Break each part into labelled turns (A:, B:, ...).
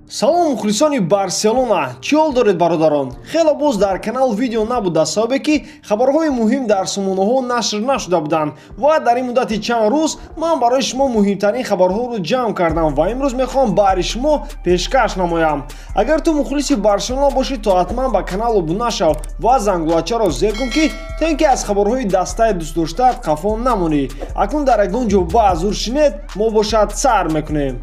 A: Салом, мухлисони Барселона! Чӣ ҳол доред, бародарон? Хело боз дар канал видео набуд, аз сабабе ки хабарҳои муҳим дар сомонаҳо нашр нашуда буданд ва дар ин муддати чанд рӯз ман барои шумо муҳимтарин хабарҳоро ҷамъ кардам ва имрӯз мехоҳам баҳри шумо пешкаш намоям. Агар ту мухлиси Барселона бошӣ, то ҳатман ба канал обуна шав ва зангулачаро зер кун, ки то ин ки аз хабарҳои дастаи дӯстдоштаат қафо намонӣ. Акнун дар ягон ҷо баъзур шинед, мо бошад сар мекунем.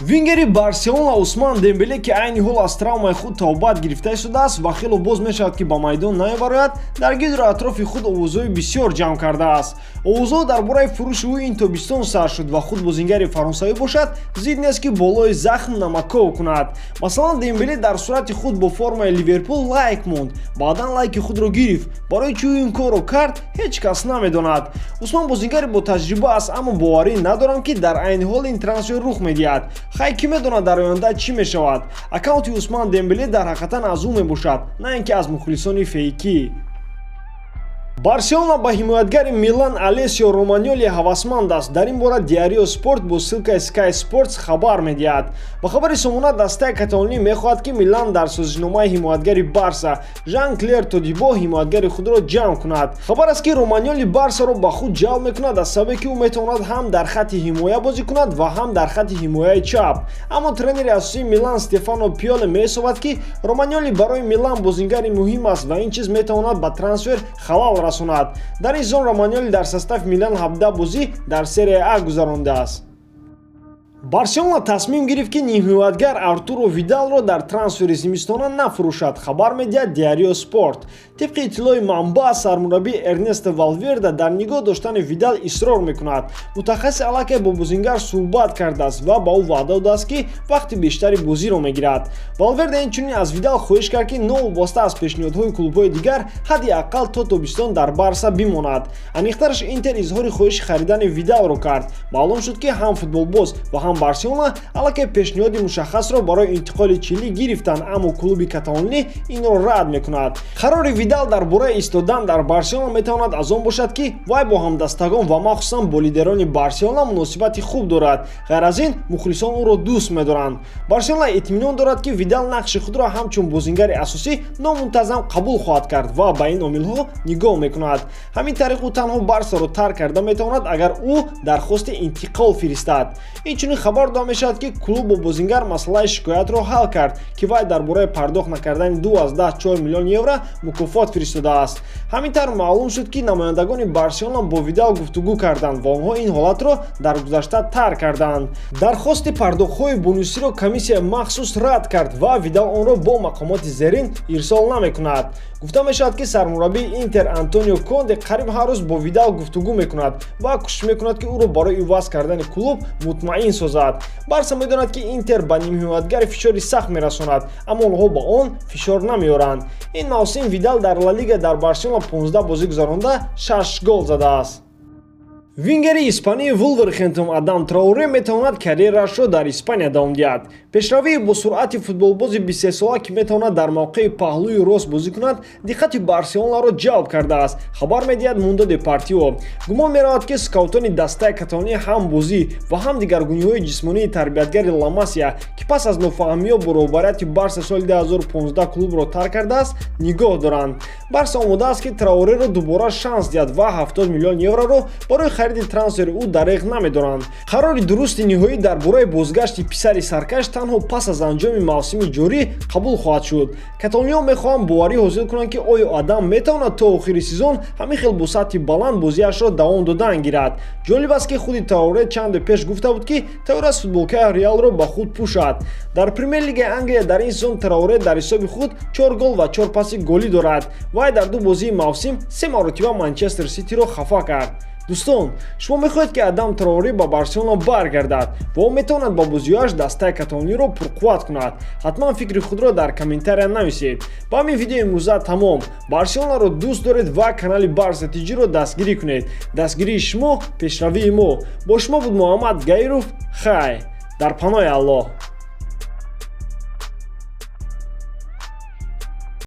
A: Вингери Барселона Усман Дембеле, ки айни ҳол аз травмаи худ табобат гирифта истодааст ва хело боз мешавад, ки ба майдон намебарояд, дар гирду атрофи худ овозҳои бисёр ҷамъ кардааст. Овозҳо дар бораи фурӯши ӯ ин тобистон сар шуд ва худ бозингари фаронсавӣ бошад, зид нест, ки болои захм намаков кунад. Масалан, Дембеле дар сурати худ бо формаи Ливерпул лайк монд, баъдан лайки худро гирифт. Барои чӣ ӯ ин корро кард, ҳеҷ кас намедонад. Усман бозингари ботаҷриба аст, аммо боварӣ надорам, ки дар айни ҳол ин трансфер рух медиҳад. Хай, кӣ медонад, дар оянда чӣ мешавад. Аккаунти Усман Дембеле дар ҳақиқатан аз ӯ мебошад, на ин ки аз мухлисони фейкӣ. Барселона ба ҳимоятгари Милан Алесио Романьоли ҳавасманд аст. Дар ин бора Диарио Спорт бо ссылкаи Sky Sports хабар медиҳад. Ба хабари сомона, дастаи каталонӣ мехоҳад, ки Милан дар созишномаи ҳимоятгари Барса Жан Клер Тодибо ҳимоятгари худро ҷамъ кунад. Хабар аст, ки Романьоли Барсаро ба худ ҷалб мекунад, аз сабабе ки ӯ метавонад ҳам дар хатти ҳимоя бозӣ кунад ва ҳам дар хатти ҳимояи чап. Аммо тренери асосии Милан Стефано Пиоле меҳисобад, ки Романьоли барои Милан бозингари муҳим аст ва ин чиз метавонад ба трансфер халал расонад. Дар ин сезон Романьоли дар состави Милан 17 бозӣ дар Серия А гузарондааст. Барселона тасмим гирифт, ки нимҳимоятгар Артуро Видалро дар трансфери зимистона нафурӯшад, хабар медиҳад Диарио Спорт. Тибқи иттилои манбаъ, сармураббӣ Эрнесто Валверда дар нигоҳ доштани Видал исрор мекунад. Мутахассис аллакай бо бозингар суҳбат кардааст ва ба ӯ ваъда додааст, ки вақти бештари бозиро мегирад. Валверда инчунин аз Видал хоҳиш кард, ки новобаста аз пешниҳодҳои клубҳои дигар, ҳадди ақал то тобистон дар Барса бимонад. Аниқтараш, Интер изҳори хоҳиши харидани Видалро кард. Маълум шуд, ки ҳам футболбоз ва ҳам Барселона аллакай пешниҳоди мушаххасро барои интиқоли чилӣ гирифтанд, аммо клуби каталонӣ инро рад мекунад. Қарори Видал дар бораи истодан дар Барселона метавонад аз он бошад, ки вай бо ҳамдастагон ва махсусан бо лидерони Барселона муносибати хуб дорад. Ғайр аз ин, мухлисон ӯро дӯст медоранд. Барселона итминон дорад, ки Видал нақши худро ҳамчун бозингари асосӣ номунтазам қабул хоҳад кард ва ба ин омилҳо нигоҳ мекунад. Ҳамин тариқ, ӯ танҳо Барсаро тарк карда метавонад, агар ӯ дархости интиқол фиристад. Инчунин хабар дода мешавад, ки клуб бо бозингар масъалаи шикоятро ҳал кард, ки вай дар бораи пардохт накардани 2,4 миллион евро мукофот фиристодааст. Ҳамин тавр, маълум шуд, ки намояндагони Барселона бо Видал гуфтугӯ карданд ва онҳо ин ҳолатро дар гузашта тарк карданд. Дархости пардохтҳои бонусиро комиссияи махсус рад кард ва Видал онро бо мақомоти зерин ирсол намекунад. Гуфта мешавад, ки сармураббии Интер Антонио Конде қариб ҳар рӯз бо Видал гуфтугӯ мекунад ва кӯшиш мекунад, ки ӯро барои иваз кардани клуб мутмаин созад. Барса медонад, ки Интер ба нимҳимоятгари фишори сахт мерасонад, аммо онҳо ба он фишор намеоранд. Ин мавсим Видал дар Ла Лига дар Барселона 15 бозӣ гузаронда, 6 гол задааст. Вингери испании Вулверхэмптон Адам Траоре метавонад карьерашро дар Испания давом диҳад. Пешравии босуръати футболбози 23-сола, ки метавонад дар мавқеи паҳлӯи рост бозӣ кунад, диққати Барселонаро ҷалб кардааст, хабар медиҳад Мундо Депортиво. Гумон меравад, ки скаутони дастаи каталонӣ ҳам бозӣ ва ҳам дигаргуниҳои ҷисмонии тарбиятгари Ла Масия, ки пас аз нофаҳмиҳо бо роҳбарияти Барса соли 2015 клубро тарк кардааст, нигоҳ доранд. Барса омода аст, ки Траореро дубора шанс диҳад ва 70 миллион евроро барои хариди трансфери ӯ дареғ намедоранд. Қарори дурусти ниҳоӣ дар бораи бозгашти писари саркаш танҳо пас аз анҷоми мавсими ҷорӣ қабул хоҳад шуд. Каталониҳо мехоҳанд боварӣ ҳосил кунанд, ки оё Адам метавонад то охири сезон ҳамин хел бо сатҳи баланд бозиашро давом додан гирад. Ҷолиб аст, ки худи Траоре чанде пеш гуфта буд, ки тайёр аст футболкаи Реалро ба худ пӯшад. Дар Премер-лигаи Англия дар ин сезон Траоре дар ҳисоби худ чор гол ва чор паси голӣ дорад. Вай дар ду бозии мавсим се маротиба Манчестер Ситиро хафа кард. Дӯстон, шумо мехоҳед, ки Адам Траоре ба Барселона баргардад ва ӯ метавонад ба бозиҳояш дастаи каталониро пурқувват кунад? Ҳатман фикри худро дар комментария нависед. Ба ҳамин видеои имрӯза тамом. Барселонаро дӯст доред ва канали Барса Тиҷиро дастгирӣ кунед. Дастгирии шумо пешравии мо. Бо шумо буд Муҳаммад Гаиров. Хай, дар паноҳи Аллоҳ.